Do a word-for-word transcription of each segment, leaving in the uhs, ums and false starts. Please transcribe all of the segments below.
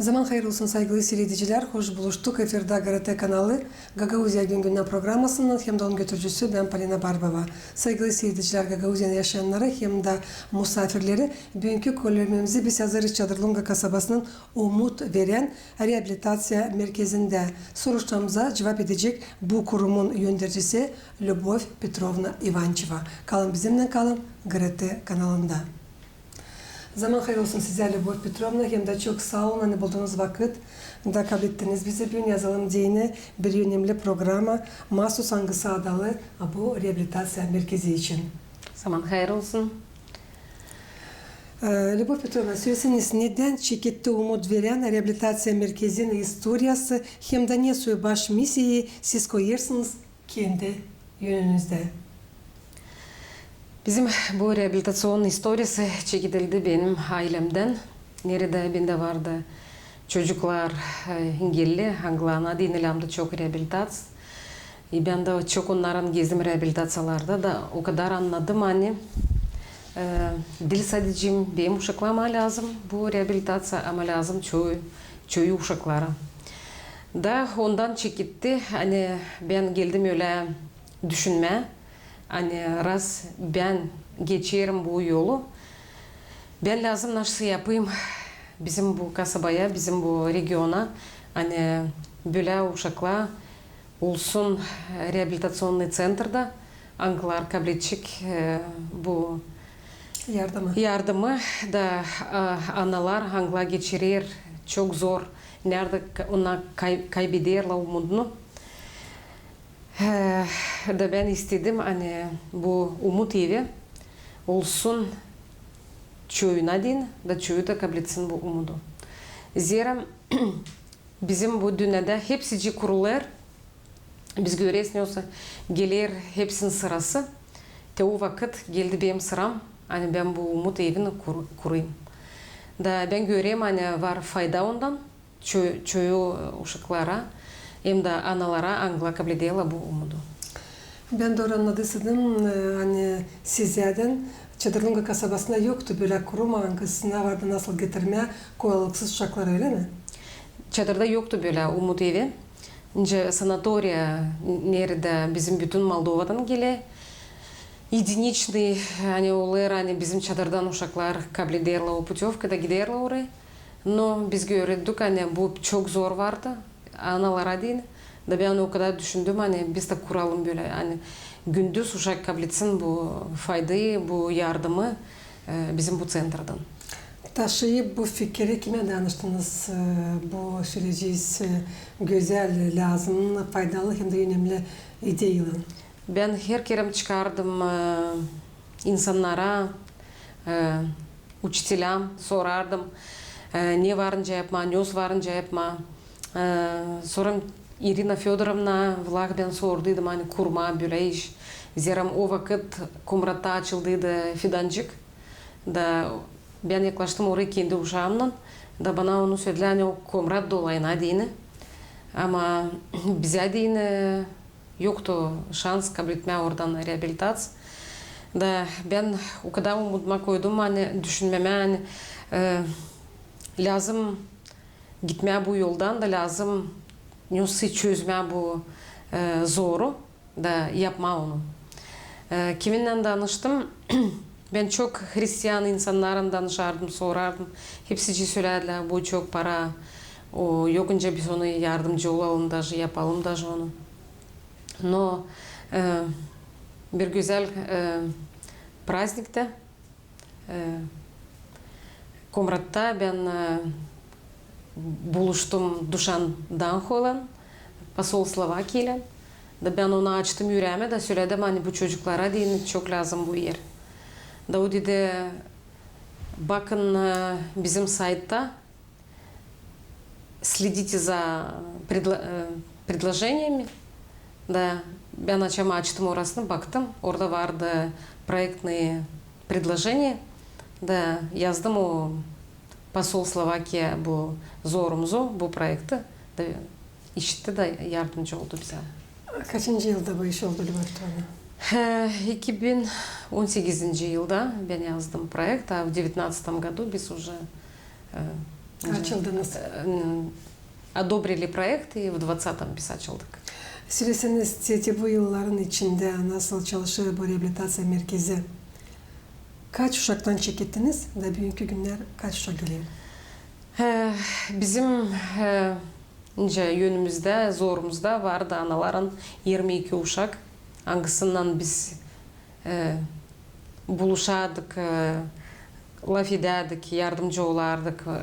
Zaman hayır olsun, saygılı siiredicilär. Hoş buluştuk. Efirdä GRT kanalı, Gagauziya gün-gündän programasının hem dä onun götürücüsü bän, Polina Barbova. Saygılı siiredicilär, Gagauziyanın yaşayannarı hem dä musaafirleri, büünkü körülmemizi biz hazırız Çadırlunga kasabasının Umut verän reabilitaţiya merkezindä. Soruşlarımıza cuvap edecek bu kurumun öndercisi Lübov Petrovna İvançeva. Kalın bizimnän, kalın GRT kanalında. Zaman hayır olsun sizä, Lübov Petrovna, hem dä çok saa olun, ani buldunuz vakıt da kablettiniz bizi büün yazalım deyni bir önemli programa, maasuz angısı adalı bu reabilitaţiya merkezi için. Zaman hayır olsun. E, Lübov Petrovna, söleseniz, nedän çeketti Umut verän reabilitaţiya merkezinin istoriyası hem dä ne soy baş misiyayı siz koyêrsınız kendi önünüzdä? Bizim bu reabilitaţionnıy istoriyası çekedildi benim aylemdän, neredä bendä vardı çocuklar, e, engelli, angılarına deyni lääzımdı çok reabilitaţiya. E, bän dä çok onnarın gezdim reabilitaţiyalarda da o kadar annadım, ani, e, diil sadecä benim uşaklarıma lääzım bu reabilitaţiya, ama lääzım çoyu, çoyu uşaklara. Da ondan çeketti, ani bän geldim ölä düşünmää, ani raz bän geçerim bu yolu, bän lääzım nasıl yapayım bizim bu kasabaya, bizim bu regiona, ani bölä uşaklar olsun reabilitaţionnıy ţentrda, angılar kabledecek, e, bu yardımı. Yardımı da, e, analar, angılar geçirer çok zor, neredä ka-, onnar kay-, kaybederlär umudunu. E, da bän istedim, ani bu Umut evi olsun çoyuna deyni, da çoyu da kabletsin bu umudu. Zerä bizim bu dünnedä hepsicii kurulêr, biz göreriz, ne olsa geler hepsinin sırası. Te o vakıt geldi benim sıram, ani bän bu Umut evini kur-, kurayım. Da bän görerim, ani var fayda ondan ço-, çoyu uşaklara hem dä analara, angılar kablederlär bu umudu. Bän dooru annadıysaydım, e, ani sizädän Çadırlunga kasabasında yoktu bölä kurum, angısına vardı nasıl getirmää kolaylıksız uşakları, ölä mi? Çadırda yoktu bölä Umut evi. Nicä sanatoriya, neredä bizim bütün Moldovadan geler. Единичный, ani olêr, ani bizim Çadırdan uşaklar kablederlär o putövkayı da giderlär orayı. No biz gördük, ani bu çok zor vardı analara deyni. Da bän o kadar düşündüm, ani biz dä kuralım bölä, ani gündüz uşak kabletsin bu faydayı, bu yardımı, e, bizim bu ţentrdan. Taşıyıp bu fikiri kimä danıştınız, e, bu söleyeceniz, e, gözäl, lääzımnı, faydalı hem dä önemli ideyanı? Bän her kerä çıkardım, e, insannara, e, uçitelää, sorardım, e, ne var nicä yapmaa, ne var nicä yapmaa. E, sora İrina Födorovna Vlah bän sorduydım, ani kurmaa bölä iş. Zerä o vakıt Komratta açıldıydı fidancık. Da bän yaklaştım orayı kendi uşaamnan. Da bana onu söledilär, ani o Komrat dolayına deyni. Ama bizä deyni yoktu şans kabletmää oradan reabilitaţiya. Da bän o kadar umuduma koydum, ani düşünmemä, ani, e, lääzım gitmää bu yoldan da lääzım nasıl çözmää bu, e, zoru da yapmaa onu. E, kiminnän danıştım? Bän çok hristian insannarlan danışardım, sorardım. Hepsicii sölerdilär, bu çok para, o, yok nicä biz ona yardımcı olalım, daje yapalım daje onu. No, e, bir gözäl, e, prazniktä, e, Komratta bän, e, buluştum Duşan Danhoylan, посол Словакиилän. Da bän ona açtım üreemi da söledim, ani bu çocuklara deyni çok lääzım bu er. Da o dedi, bakın, e, bizim saytta, следите за предло-, e, предложениями. Da bän açan açtım orasını, baktım, orada vardı проектные предложения. Da yazdım o посол Словакия bu zorumuzu, bu proekti. Da işitti da yardımcı oldu bizä. Kaçıncı yılda bu iş oldu, Lübov Petrovna? E, iki bin on sekizinci yılda bän yazdım proekt, a в девятнадцатом году biz уже, e, Açıldınız. Одобрили проект, и в двадцатом biz açıldık. Söläseniz, te bu yılların içindä nasıl çalışêr bu reabilitaţiya merkezi? Kaç uşaktan çekettiniz da büünkü günnär kaç uşak geler? E, bizim e, önümüzdä, zorumuzda vardı anaların irmi iki uşak, angısınnan biz e, buluşardık, e, lafedärdik, yardımcı olardık, e,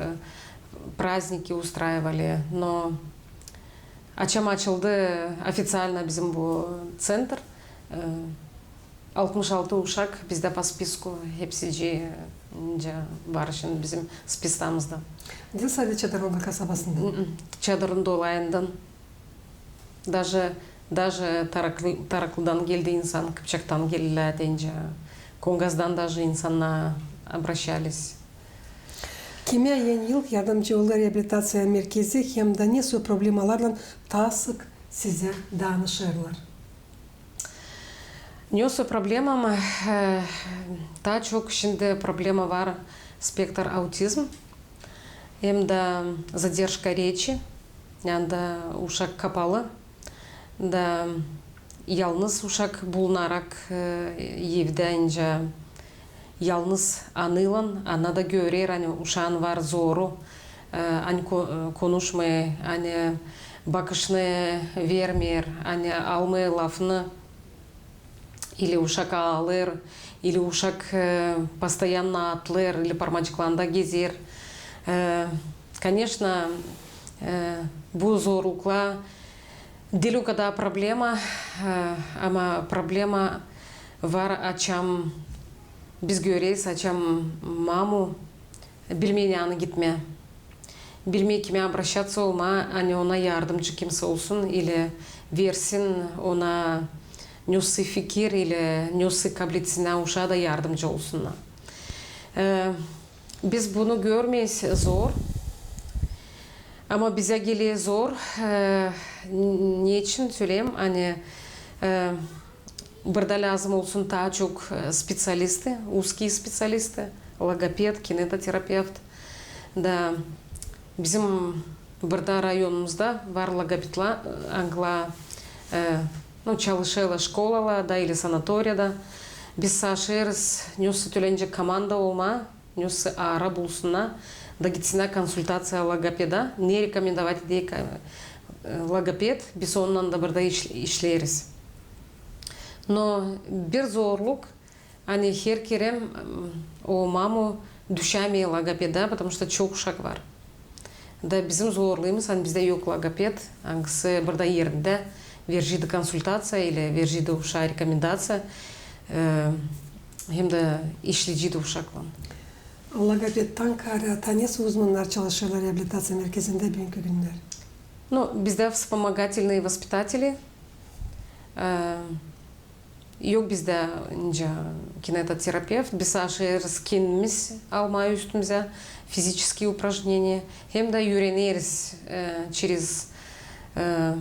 праздники устраивали. Но açan açıldı официально bizim bu центр, e, altmış altı uşak bizdä по списку, hepsicii var şindi bizim spistamızda. Diil sade Çadırvanka kasabasından? Çadırın dolayından. Даже, даже Taraklı, Taraklıdan geldi insan, Kıpçaktan geldilär deyni. Kongazdan даже insannar обращались. Kimä eni yıl yardımcı olêr reabilitaţiya merkezi hem dä ne soy problemalarlan taa sık sizä danışêrlar? Ne soy problema, e, taa çok şindi problema var spektr autizm, hem dä задержка речи, ani uşak kapalı, da yalnız uşak bulunarak e, evdä, ani yalnız anıylan, ana da görer, ani uşaan var zoru, e, ani ko-, e, konuşmêêr, ani bakışını vermeer, ani almêêr lafını, ili uşak aalêêr, ili uşak e, постоянно atlêêr, ili parmacıklarında gezer. E, конечно, e, bu zorluklar diil o kadar problema, e, ama problema var, açan biz göreriz, açan mamu bilmeer, ani gitmää. Bilmeer, kimä обращаться olmaa, ani ona yardımcı kimsä olsun, ili versin ona ne soy fikir, ili ne soy kabletsin, ani uşaa da yardımcı olsunnar. E, biz bunu görmeeriz zor. Ama bizä geler zor. E, neçin söleyim, ani e, burada lääzım olsun taa çok e, специалисты, узкие специалисты, логопед, кинетотерапевт. Da bizim burada rayonumuzda var logopedlar, e, angılar, e, ну, çalışêrlar şkolalarda ili sanatoriyada. Biz savaşêrız, ne soy tölä nicä komanda olmaa, ne soy ara bulsunnar, da gitsinnär konsultaţiya logopeda, ne rekomendovat eder ka-, e, logoped, biz onunnan da burada iş-, işleeriz. Но bir zorluk, ani herkerä, m, o mamu düşämeer logopedā, потому что çok uşak var. Da bizim zorluumuz, ani bizdä yok logoped, angısı burada erindä vereceydi konsultaţiya ili vereceydi uşaa rekomendaţiya, e, hem dä işleyeceydi uşaklan. Logopedtan kaarä taa ne soy uzmannar çalışêrlar reabilitaţiya merkezindä büünkü günnär? Ну, bizdä вспомогательные воспитатели, e, yok bizdä nicä kinetoterapevt, biz savaşêrız kendimiz almaa üstümüzä физические упражнения, hem dä üüreneriz, e, через, e,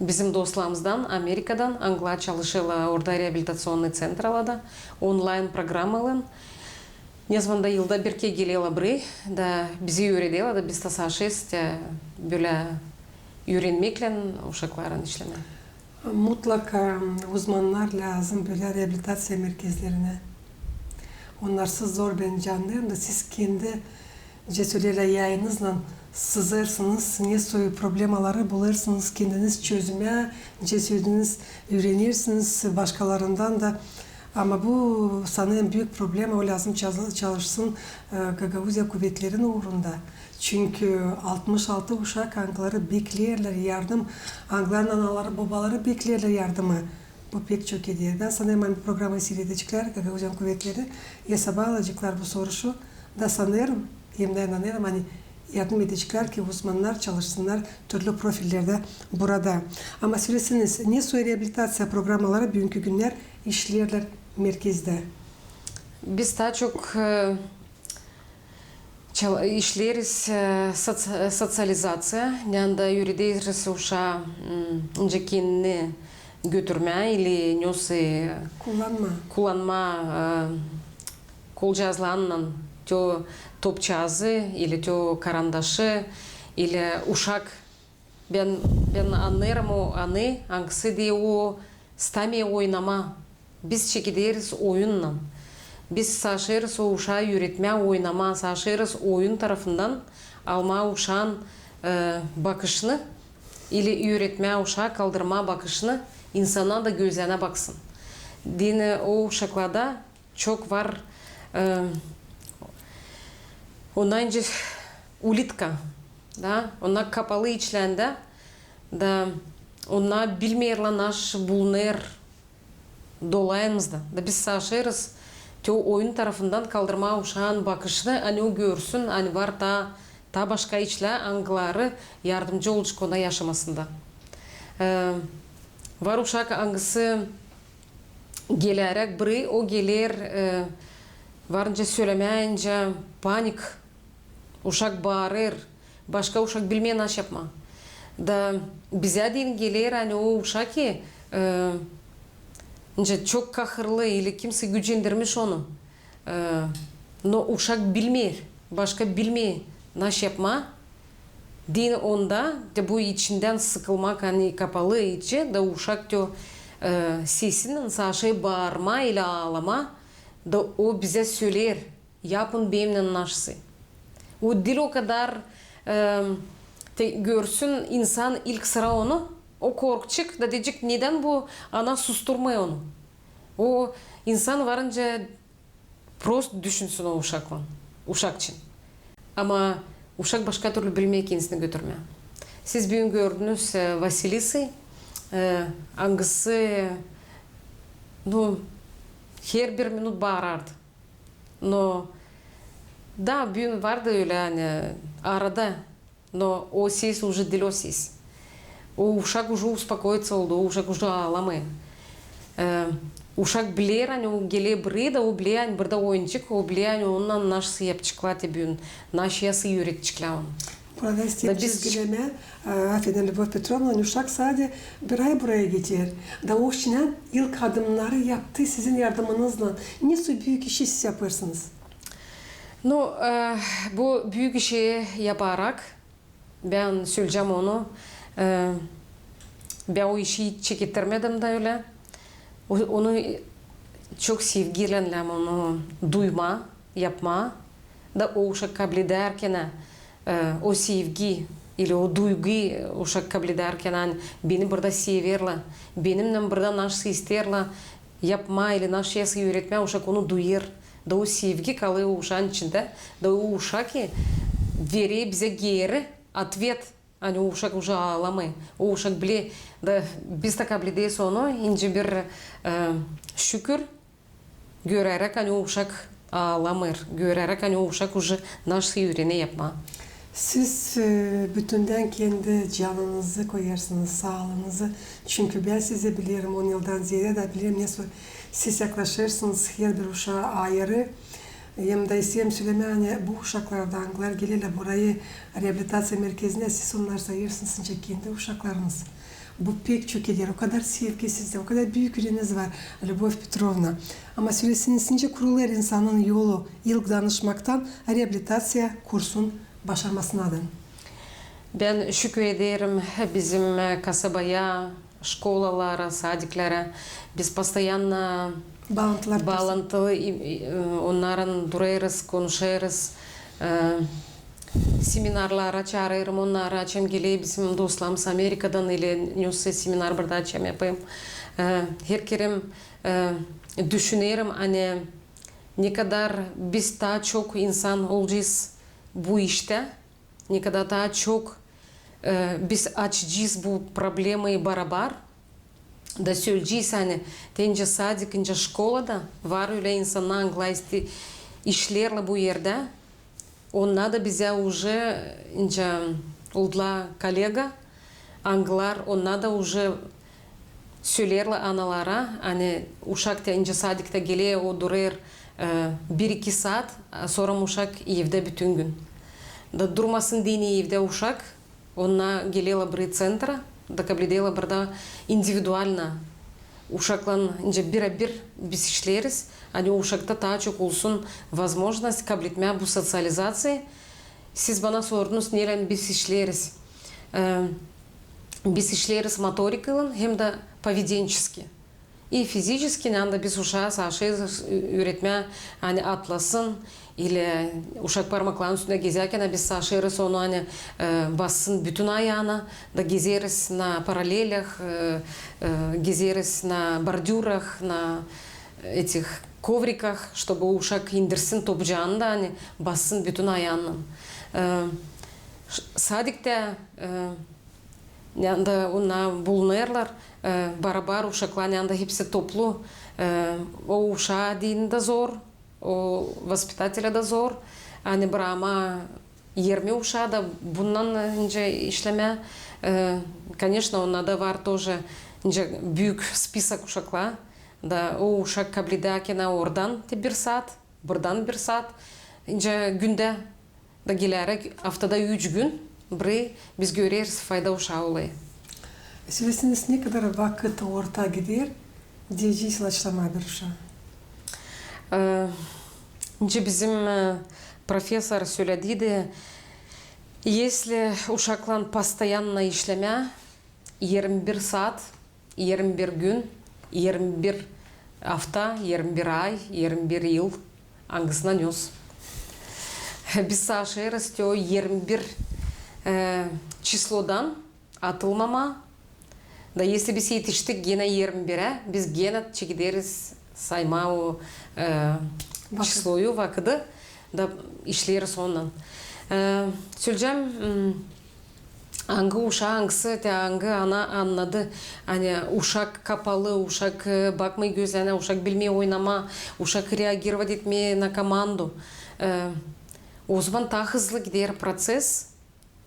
bizim dostlarımızdan Amerikadan, angılar çalışêrlar orada реабилитационный центрlarda, onlayn programmalan. Nezaman da yılda bir kerä gelerlär burayı, da bizi üürederlär, da biz taa savaşêrız te bölä üürenmeklän uşaklarlan işlemää. Mutlaka uzmannar lääzım bölä reabilitaţiya merkezlerinä. Onnarsız zor, bän annêêrım da siz kendi, nicä söleerlär, yayınızlan sızêrsınız, ne soy problemaları bulêrsınız kendiniz çözmää, nicä sölediniz, üürenersiniz başkalarından da. Ama bu, sanêrım, büük problema, o lääzım çal-, çalışsın, e, Gagauziya kuvetlerin uurunda. Çünkü altmış altı uşak, angıları bekleerlär yardım, angıların anaları, bobaları bekleerlär yardımı. Bu pek çok eder. Bän sanêrım, ani bu programayı siredeceklär Gagauziyanın kuvetleri, esaba alaceklar bu soruşu. Da sanêrım, hem dä inanêrım, ani yardım edeceklär ki uzmannar çalışsınnar türlü profillerdä burada. Ama söleseniz, ne soy reabilitaţiya programmaları büünkü günnär işleerlär merkezdä? Biz taa çok, e, çal-, işleeriz, e, soţ-, e, soţializaţiya, ani da üürederiz uşaa, m, nicä kendini götürmää ili ne soy, e, Kullanmaa. Kullanmaa, e, kolcaazlarlan, te o topçaazı, ili te o karandaşı, ili uşak. Bän, bän annêêrım o anı, angısı deyni o istämeer oynamaa. Biz çekederäriz oyunnan. Biz savaşêrız o uşaa üüretmää oynamaa, savaşêrız oyun tarafından almaa uşaan, e, bakışını, ili üüretmää uşaa kaldırmaa bakışını, insana da gözünä baksın. Deyni o uşaklarda çok var, e, onnar nicä ulitka, da, onnar kapalı içländä, da, onnar bilmeerlär, naş bulunêr dolayımızda. Da biz savaşêrız te o oyun tarafından kaldırmaa uşaan bakışını, ani o görsün, ani var taa, taa başka içlär, angıları yardımcı olacek ona yaşamasında. E, var uşak, angısı geläräk biri, o geler, e, var nicä sölemää, nicä panik, uşak baarêr, başka uşak bilmeer naş yapmaa. Da bizä deyni geler, ani o uşak ki, e, nicä çok kahırlı, ili kimsey gücendirmiş onu. E, no uşak bilmeer, başka bilmeer naş yapmaa. Deyni onda, da bu içindän sıkılmak, ani kapalı içi, da uşak te, e, sesinnän savaşêr baarmaa ili aalamaa, da o bizä söleer: yapın benimnän naşsıy. O diil o kadar, e, te görsün insan ilk sıra onu, o korkacek, da deyecek, nedän bu ana susturmêêr onu. O insan var nicä prost düşünsün o uşaklan, uşak için. Ama uşak başka türlü bilmeer kendisini götürmää. Siz büün gördünüz, e, Vasilisayı, e, angısı, nu, herbir minut baarardı. No, da, büün vardı ölä, ani arada, no o ses uje diil o ses. O uşak uje uspokoitsa oldu, o uşak uje aalamêêr. E, uşak biler, ani o geler biri da, o biler, ani burada oynayacek, o biler, ani onunnan naşsıy yapaceklar te büün, naşsıy üüredeceklär onu. Burada isteerim çizgilemää, e, afedin, Lübov Petrovna, ani uşak sade bir ay buraya geler. Da o şindi ilk adımnarı yaptı sizin yardımınızlan. Ne büük işi siz yapêrsınız? Nu, e, bu büük işi yaparak, bän söleyecäm onu, e, bän o işi hiç çekettirmedim da ölä. O, onu çok sevgiylän onu duymaa, yapmaa. Da o uşak kabledärkän, e, o sevgi ili o duygu uşak kabledärkän, ani beni burada severlär, benimnän burada naşsıy isteerlär yapmaa ili naşsıy üüretmää, uşak onu duyêr. Da o sevgi kalêr o uşaan içindä, da o uşak ki verer bizä geeri otvet, ani o uşak uje aalamêêr. O uşak biler, da biz taa kablederiz onu, nicä bir, e, şükür, göräräk, ani o uşak aalamêêr, göräräk, ani o uşak uje naşsıy üürener yapmaa. Siz, e, bütündän kendi canınızı koyêrsınız, saalıınızı. Çünkü bän sizi bilerim on yıldan zerä da bilerim, ne so-, siz yaklaşêrsınız herbir uşaa ayırı. Hem dä isteerim sölemää, ani bu uşaklardan, angılar gelerlär burayı reabilitaţiya merkezinä, siz onnarı sayêrsınız nicä kendi uşaklarınız. Bu pek çok eder. O kadar sevgi sizdä, o kadar büük üreeniz var, Lübov Petrovna. Ama söleseniz, nicä kurulêr insanın yolu ilk danışmaktan reabilitaţiya kursun başarmasınadan? Bän şükür ederim bizim, e, kasabaya, şkolalara, sadiklerä. Biz постоянно baalantılı, e, onnarın durêrız, konuşêrız. E, seminarlara çaarêrım onnarı, açan geler bizim dostlarımız Amerikadan ili nesä seminar burada açan yapêrım. E, her kerä, e, düşünerim, ani ne kadar biz taa çok insan olacez bu iştä, ne kadar taa çok, e, biz açacez bu problemayı barabar. Da söleyecez, ani te nicä sadik, nicä şkolada var ölä insannar, angılar işlerlär bu erdä. Onnar da bizä uje nicä oldular kolega, angılar onnar da uje söleerlär analara, ani uşak te nicä sadikta geler, o durêr, e, bir-iki saat, a sora uşak evdä bütün gün. Da durmasın deyni evdä uşak, onnar gelerlär burayı ţentra, da kablederlär burada individualno Uşaklan nicä birä-bir biz işleeriz. Ani uşakta taa çok olsun возможность kabletmää bu soţializaţiya. Siz bana sordunuz, neylän biz işleeriz. E, biz işleeriz motorikaylan hem dä поведенчески. И физически, ani biz uşaa savaşêrız üüretmää, ani atlasın, ili uşak parmakların üstündä gezärkän, ani biz savaşêrız onu, ani, e, bassın bütün ayaana, da gezeriz na параллелях, e, e, gezeriz на бордюрах, на этих ковриках, чтобы uşak indirsin topucaanı da, ani bassın bütün ayaanan. E, ş-, sadiktä, e, yanında onnar bulunêrlar, e, barabar uşaklan yanında hepsi toplu, e, o uşaa deyni dä zor, o воспитателя dä zor, ani brakmaa irmi uşaa da bunnan nicä işlemää. E, конечно, onnarda var тоже nicä büük список uşaklar, da o uşak kabledärkän oradan te bir saat, burdan bir saat, nicä gündä da geläräk aftada üç gün, bri biz göreriz, fayda uşaa olêr. Söleseniz, ne kadar vakıt orta gider, deyecez ilaçlamaa bir uşaa? E, nicä bizim, e, professor sölediydi, если uşaklan постоянно işlemää, irmi bir saat, irmi bir gün, irmi bir afta, irmi bir ay, irmi bir yıl, angısına ne olsun. Biz savaşêrız te o irmi bir, e, çislodan atılmamaa. Da если biz etiştik genä irmi birä, biz genä çekederiz saymaa o, e, çisloyu, vakıdı, da işleeriz onunnan. E, söleyecäm, m, angı uşaa, angısı, te angı ana annadı, ani uşak kapalı, uşak, e, bakmêêr gözlerinä, uşak bilmeer oynamaa, uşak reagirovat etmeer na komandu. E, o zaman taa hızlı gider proţes.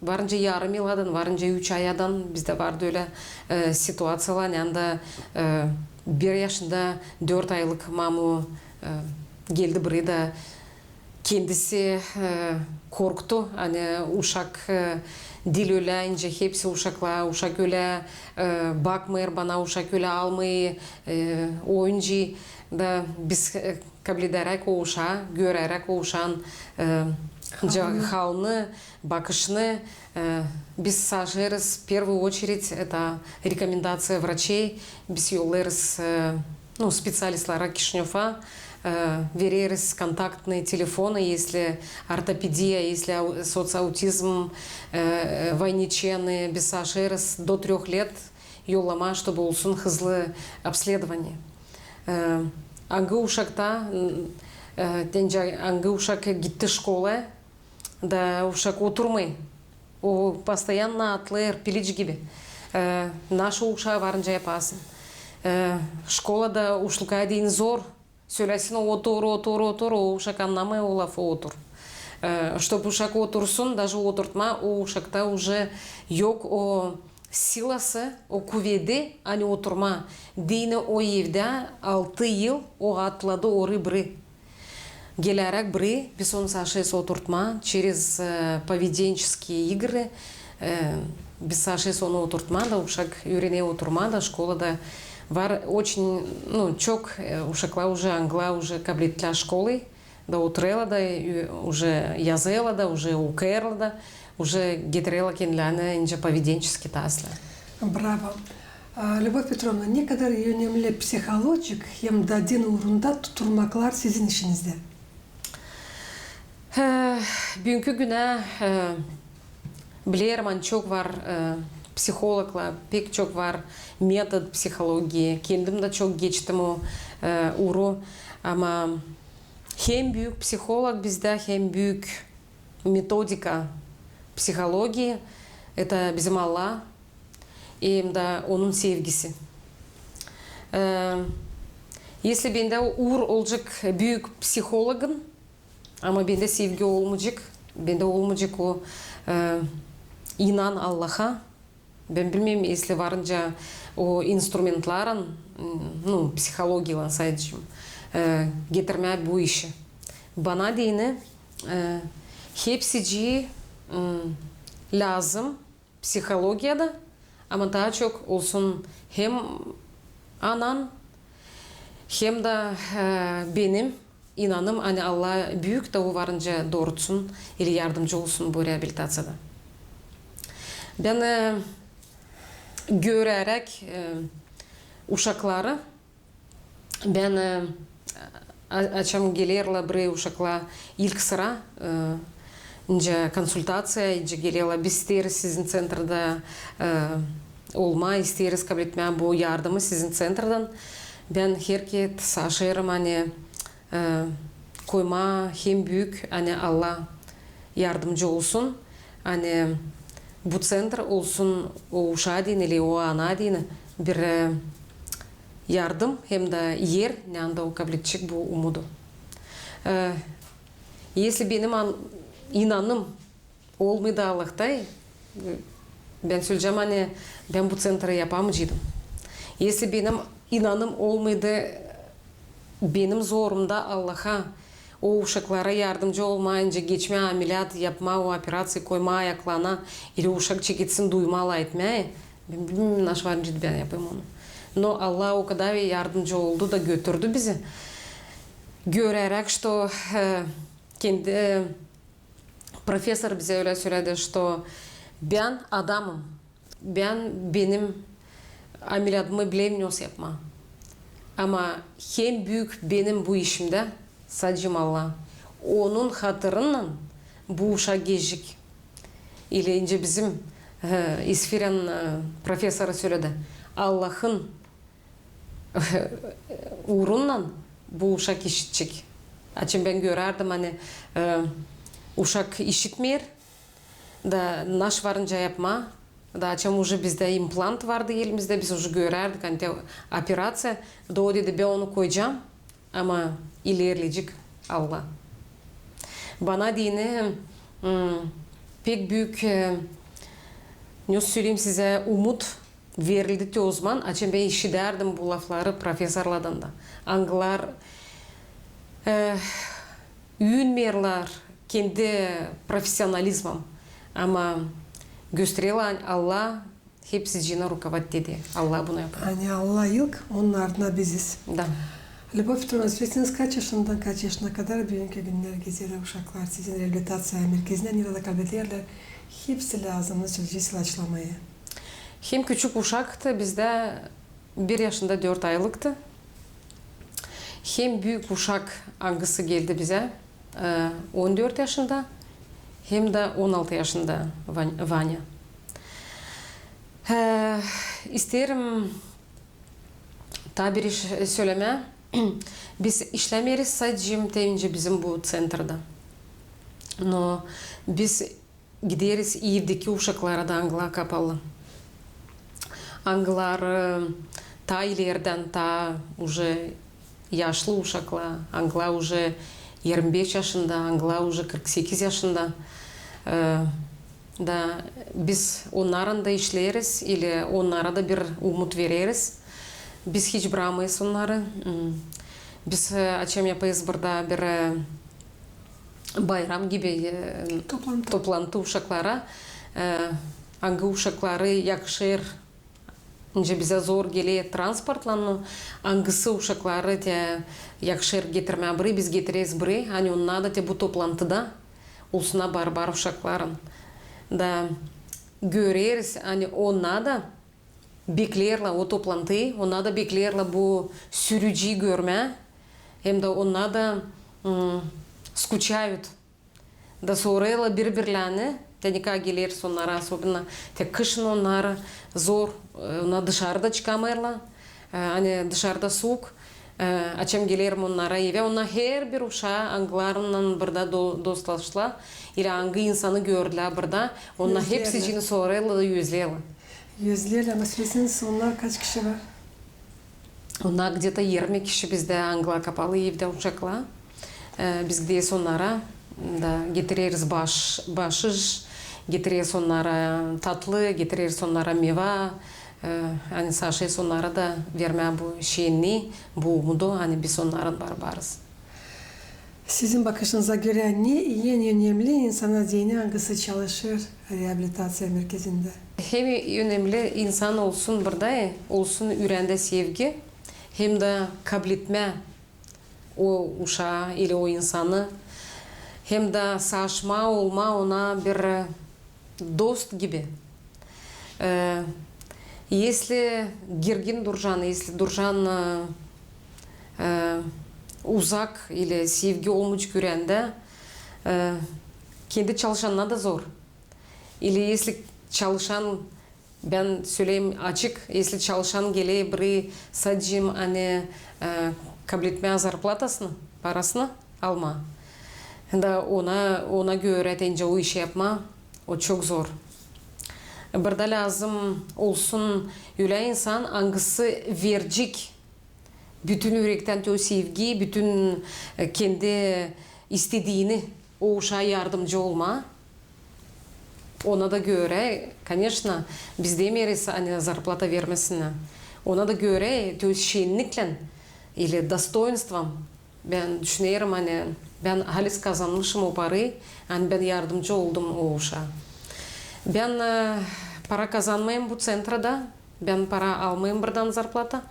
Varınca yarım yıldan, varınca üç aydan bizdä vardı ölä, e, situaţiyalar, ani anda, e, bir yaşında dört aylık mamu, e, geldi buraya da kendisi, e, korktu, ani uşak, e, diil ölä, nicä hepsi uşaklar, uşak ölä, e, bakmêêr bana, uşak ölä almêêr, e, oyuncaa da biz, e, kabledäräk o uşaa, göräräk o uşaan, e, halını, bakışını, e, biz savaşêrız, в первую очередь, это рекомендация врачей, biz yollêêrız, e, nu, speţialistlere Kişinöva, e, vereriz kontaktnıı telefonu, если ортопедия, если ау-, соцаутизм, e, e, войниченный, biz savaşêrız до трёх лет yollamaa, чтобы olsun hızlı обследование. E, angı uşakta, e, te nicä angı uşak gitti şkolaya, da uşak oturmêêr. O постоянно atlêêr piliç gibi. E, naşey o uşaa varınca yapasın. E, şkolada uşlukaa deyni zor. Söläsin, otur, otur, otur, o uşak annamêêr o lafı otur. E, чтобы uşak otursun, даже oturtmaa, o uşakta уже yok o silası, o kuvedi, ani oturmaa. Deyni o evdä altı yıl o atladı orayı-burayı. Geläräk burayı, biz onu savaşêrız oturtmaa через, e, поведенческие игры, e, biz savaşêrız onu oturtmaa da, uşak üürener oturmaa da, şkolada var очень, nu, çok, e, uşaklar уже, angılar уже kablettilär şkolayı, da oturêrlar da, e, уже yazêrlar da, уже okuyêrlar da, уже getirerlär kendilerindä nicä поведенческий taslää. Bravo. A, Lübov Petrovna, ne kadar önemli psiholojik hem dä din uurunda tuturmaklar sizin işinizdä? E, büünkü günä, e, bilerim, ani çok var, e, psihologlar, pek çok var metod psihologiya. Kendim dä çok geçtim o, e, uuru. Ama hem büük psiholog bizdä, hem büük metodika psihologiya, это bizim Allah, hem dä onun sevgisi. E, если bendä uur olacek büük psihologın, ama bendä sevgi olmayacek, bendä olmayacek o, e, inan Allaha, bän bilmeerim, если varınca o instrumentlarlan, m, nu, psihologiyalan sadece, e, getirmää bu işi. Bana deyni, e, hepsicii, m, lääzım psihologiyada, ama taa çok olsun hem anan hem dä, e, benim inanım, ani Allah büük da o varınca doorutsun ili yardımcı olsun bu reabilitaţiyada. Bän, e, göräräk, e, uşakları, bän, e, a-, açan gelerlär burayı uşaklar ilk sıra, e, nicä konsultaţiya, nicä gelerlär, biz isteeriz sizin ţentrada, e, olmaa, isteeriz kabletmää bu yardımı sizin ţentradan. Bän herkerä saşêêrım, ani e, koymaa hem büük, ani Allah yardımcı olsun, ani bu ţentr olsun o uşaa deyni ili o anaa deyni bir, e, yardım hem dä er, neredä o kabletecek bu umudu. E, если benim an-, inanım olmaydı Allahta, bän söleyecäm, ani bän bu ţentri yapamayaceydım. Если benim inanım olmaydı benim zorumda Allaha, o uşaklara yardımcı olmaa, nicä geçmää ameliyat, yapmaa o operaţiya, koymaa ayaklarına, ili uşak çeketsin duymaa, lafetmää, bän bilmeerim, naşey var nicä bän yapayım onu. Но Allah o kadar yardımcı oldu da götürdü bizi. Göräräk, что, e, kendi, e, professor bizä ölä söledi, что bän adamım, bän, benim ameliyatımı bilerim nasıl yapmaa. Ama hem büük benim bu işimdä sadecä Allah. Onun hatırınnan bu uşak geçecek. Ili nicä bizim, e, İsfirän, e, professoru söledi, Allahın uurunnan bu uşak işidecek. Açan bän görärdim, ani, e, uşak işitmeer, da naşey var nicä yapmaa, da açan уже bizdä implant vardı elimizdä, biz уже görärdik, ani te operaţiya, da o dedi, bän onu koyacam, ama ilerleyecek Allah. Bana deyni, m, pek büük, e, ne söleyim sizä, umut verildi te ozaman, açan bän işidärdim bu lafları professorlardan da. Angılar, e, üümeerlär kendi profesionalizmam, ama gösterelär, ani Allah hepsicini rukovodit eder. Allah bunu yapêr. Ani Allah ilk, onun ardına biziz. Da. Lübov Petronovna, söleyäniz, kaç yaşından kaç yaşına kadar büünkü günnär gezerlär uşaklar sizin reabilitaţiya merkezindä, neredä kableterlär hepsi lääzımnı çözecez ilaçlamayı? Hem küçük uşak da bizdä bir yaşında dört aylıktı. Hem büük uşak, angısı geldi bizä, e, on dört yaşında, hem dä on altı yaşında Van-, Vanya. E, isteerim taa bir iş sölemää. Biz işlämeeriz sadecä te nicä bizim bu ţentrda. No biz gideriz evdeki uşaklara da, angılar kapalı. Angılar, e, taa ilerdän, taa уже yaşlı uşaklar, angılar уже irmi beş yaşında, angılar уже kırk sekiz yaşında. E, da biz onnarın da işleeriz, ili onnara da bir umut vereriz. Biz hiç brakmêêrız onnarı. M, biz, e, açan yapêrız burada bir, e, bayram gibi, e, toplantı, toplantı uşaklara, e, angı uşakları yakışêr, nicä bizä zor geler transportlan, no angısı uşakları te yakışêr getirmää burayı, biz getireriz burayı, ani onnar da te bu toplantıda olsunnar barabar uşakların. Da göreriz, ani onnar da bekleerlär o toplantıyı, onnar da bekleerlär bu sürüciyi görmää, hem dä onnar da, m, скучают. Da sorêrlar biri-birlerini, te nicä geleriz onnara, особенно te kışın onnara zor, e, onnar dışarı da çıkamêêrlar, e, ani dışarıda suuk. E, açan gelerim onnara evä, onnar herbir uşaa, angılarınnan burada do-, dostlaştılar, ili angı insanı gördülär burada, onnar hepsicini sorêrlar da özleerlär. Özleerlär, ama söleyäniz, onnar kaç kişi var? Onnar где-то irmi kişi bizdä, angılar kapalı evdä uşaklar. E, biz gideriz onnara, da getireriz baş-, başış, getireriz onnara tatlı, getireriz onnara meva, e, ani saşêêrız onnara da vermää bu şenni, bu umudu, ani biz onnarın barabarız. Sizin bakışınıza görä, ne en önemli insana deyni, angısı çalışêr reabilitaţiya merkezindä? Hem önemli insan olsun burada, e, olsun üreendä sevgi, hem dä kabletmää o uşaa ili o insanı, hem dä savaşmaa, olmaa ona bir, e, dost gibi. E, если girgin duracan, если duracan, e, e, uzak ili sevgi olmayacek üreendä, e, kendi çalışanına da zor. Ili если çalışan, bän söleyim açık, если çalışan geler burayı sadecä, ani, e, kabletmää zarplatasını, parasını almaa, da ona, ona görä deyni o işi yapmaa, o çok zor. Burada lääzım olsun ölä insan, angısı verecek bütün ürektän te o sevgiyi, bütün, e, kendi istediini o uşaa yardımcı olmaa. Ona da görä, конечно, biz demeeriz, ani zarplata vermesinnär. Ona da görä, то есть şenniklän ili достоинством, bän düşünerim, ani bän halis kazanmışım o parayı, ani bän yardımcı oldum o uşaa. Bän, e, para kazanmayım bu ţentrada, bän para almayım buradan zarplata.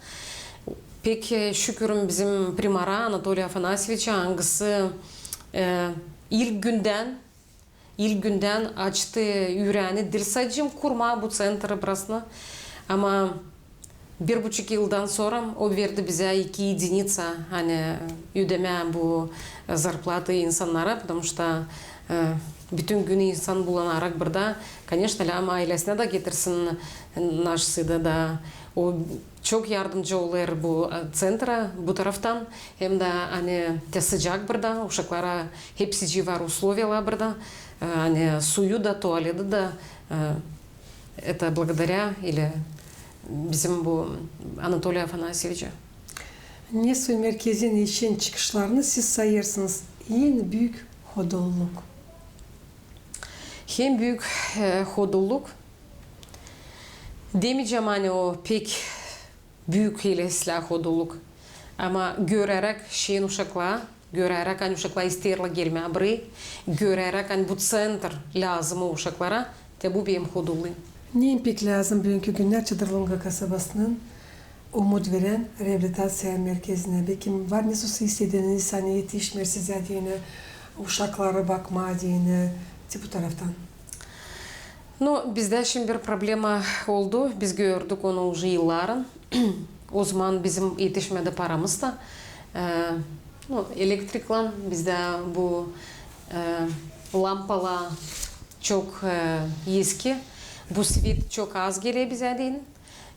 Pek, e, şükür bizim primara Anatoliy Afanasyeviçä, angısı, e, ilk gündän, ilk gündän açtı üreeni diil sadecä kurmaa bu ţentrı burasını, ama bir buçuk yıldan sora o verdi bizä iki единица, ani ödemää bu, e, zarplatı insannara, потому что, e, bütün gün insan bulanarak burada, конечно, lääzım ailesinä dä getirsin naşsıdı da. O çok yardımcı olêr bu, e, ţentra bu taraftan, hem dä ani te sıcak burada, uşaklara hepsicii var условиялар burada, e, ani suyu da, tualeti dä, e, это благодаря ili bizim bu Anatoliy Afanasyeviçä. Nesoy merkezin işin çıkışlarını siz sayêrsınız en büük hodolluk? En büük, e, hodolluk demeyecäm, ani o pek büük ili islää hodolluk. Ama göräräk şeyin uşaklar, göräräk, ani uşaklar isteerlär gelmää burayı, göräräk, ani bu ţentr lääzım o uşaklara, te bu benim hodolluum. Ne pek lääzım büünkü günnär Çadırlonga kasabasının umut verän reabilitaţiya merkezinä? Bekim var nesoy istediiniz, ani etişmeer sizä deyni, uşakları bakmaa deyni, te bu taraftan. No, bizdä şindi bir problema oldu. Biz gördük onu uje yılların. O zaman bizim etişmedi paramız da. E, no, elektriklän bizdä bu, e, lampalar çok, e, eski. Bu svet çok az geler bizä deyni.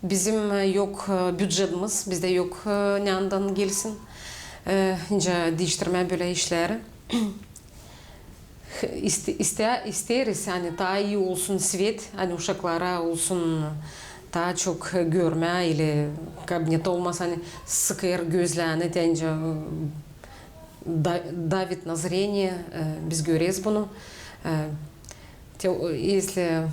Bizim, e, yok, e, bücetimiz, bizdä yok, e, neredan gelsin. E, nicä diiştirmää bölä işleri. İste-, iste-, isteeriz, ani taa ii olsun svet, ani uşaklara olsun taa çok görmää ili kabinet olmasa, ani sıkêr gözlerini, deyni, e, да-, давит на зрение, e, biz göreriz bunu. E, te, o, если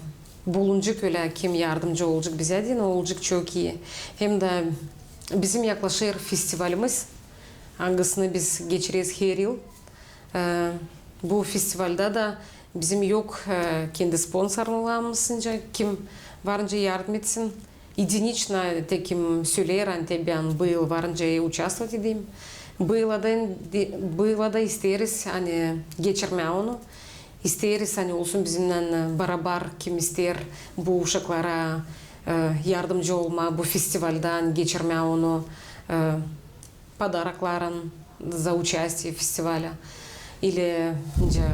bulunacek ölä kim yardımcı olacek bizä deyni, olacek çok ii. Hem dä bizim yaklaşêr festivalimiz, angısını biz geçireriz her yıl. E, bu festivaldä dä bizim yok, e, kendi sponsorlarımız, nicä kim var nicä yardım etsin. Единично, te kim söleer, ani te bän bu yıl var nicä участвовать edeyim. Bu yıla da, bu yıla da isteeriz, ani geçirmää onu. İsteeriz, ani olsun bizimnän, e, barabar, kim isteer bu uşaklara, e, yardımcı olmaa bu festivaldä, geçirmää onu, e, подарокların за участие в фестивале. Ili, nicä,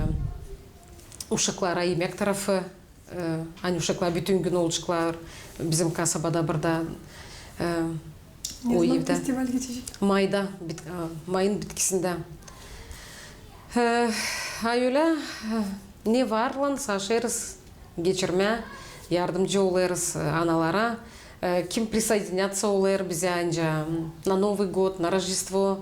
uşaklara imek tarafı, e, ani uşaklar bütün gün olaceklar bizim kasabada burada, e, o evdä. Ne zaman festival geçecek? Mayda, bit-, e, mayın bitkisindä. E, a ölä, e, ne varlan savaşêrız geçirmää, yardımcı olêrız, e, analara. E, kim присоединяться olêr bizä, nicä, на Новый год, на Рождество,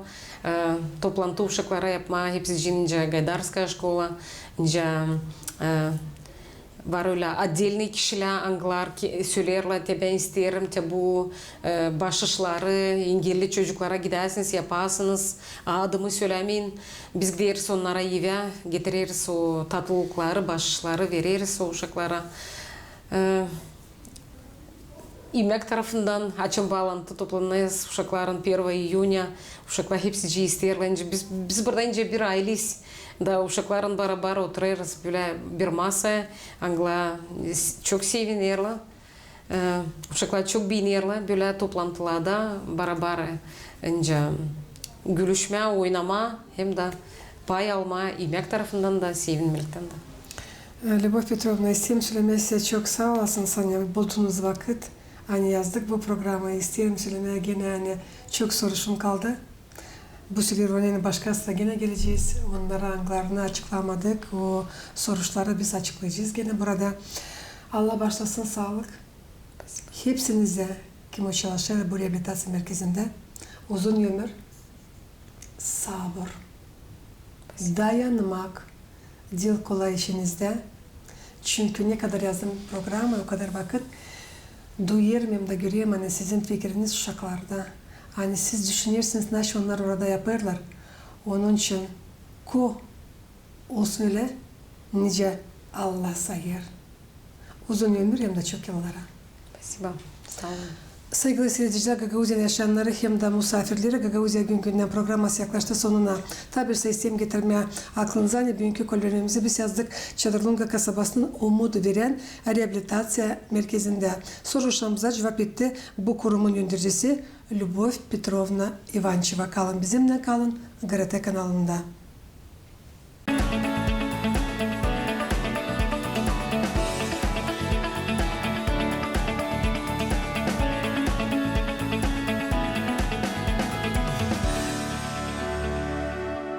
e, toplantı uşaklara yapmaa, hepsicii, nicä, Gaydarskaya şkola, nicä, e, var ölä отдельный kişilär, angılar ki, söleerlär, te bän isteerim, te bu, e, başışları engelli çocuklara gidäsiniz, yapasınız, adımı sölämeyin. Biz gideriz onnara evä, getireriz o tatlılıkları, başışları vereriz o uşaklara. E, İmmäk tarafından açan baalantı, toplanêrız uşakların первого июня. Uşaklar hepsicii isteerlär, nicä biz, biz burada nicä bir ayleyız. Da uşakların barabar oturêrız bölä bir masaya, angılar çok sevinerlär. E, uşaklar çok beenerlär bölä toplantılarda barabar, e, nicä gülüşmää, oynamaa hem dä pay almaa immäk tarafından da, sevinmektän dä. E, Lübov Petrovna, isteerim sölemää sizä çok saa olasınız, ani buldunuz vakıt, ani yazdık bu programayı. İsteerim sölemää genä, ani çok soruşum kaldı. Bu sefer onnan başkası da genä gelecez. Onnara angılarını açıklamadık. O soruşları biz açıklayacez genä burada. Allah baaşlasın, saalık. Hepsinizä, kim o çalışêr bu reabilitaţiya merkezindä, uzun ömür, sabır, dayanmak, diil kolay işinizdä. Çünkü ne kadar yazdım programayı, o kadar vakıt duyêrım hem dä görerim, ani sizin fikiriniz uşaklarda. Ani siz düşünersiniz, naşey onnar orada yapêrlar. Onun için ko olsun ölä, nicä Allah sayêr. Uzun ömür hem dä çok yıllara. Спасибо. Saa olun. Saygılı siiredicilär, Gagauziyanın yaşayannarı hem dä musaafirleri Gagauziya gün-gündän programası yaklaştı sonuna. Taa bir şey isteerim getirmää aklınıza, ani büünkü kolbemimizi biz yazdık Çadırlunga kasabasının umut verän reabilitaţiya merkezindä. Soruşlarımıza cuvap etti bu kurumun öndercisi Lübov Petrovna İvançeva. Kalın bizimnän, kalın GRT kanalında.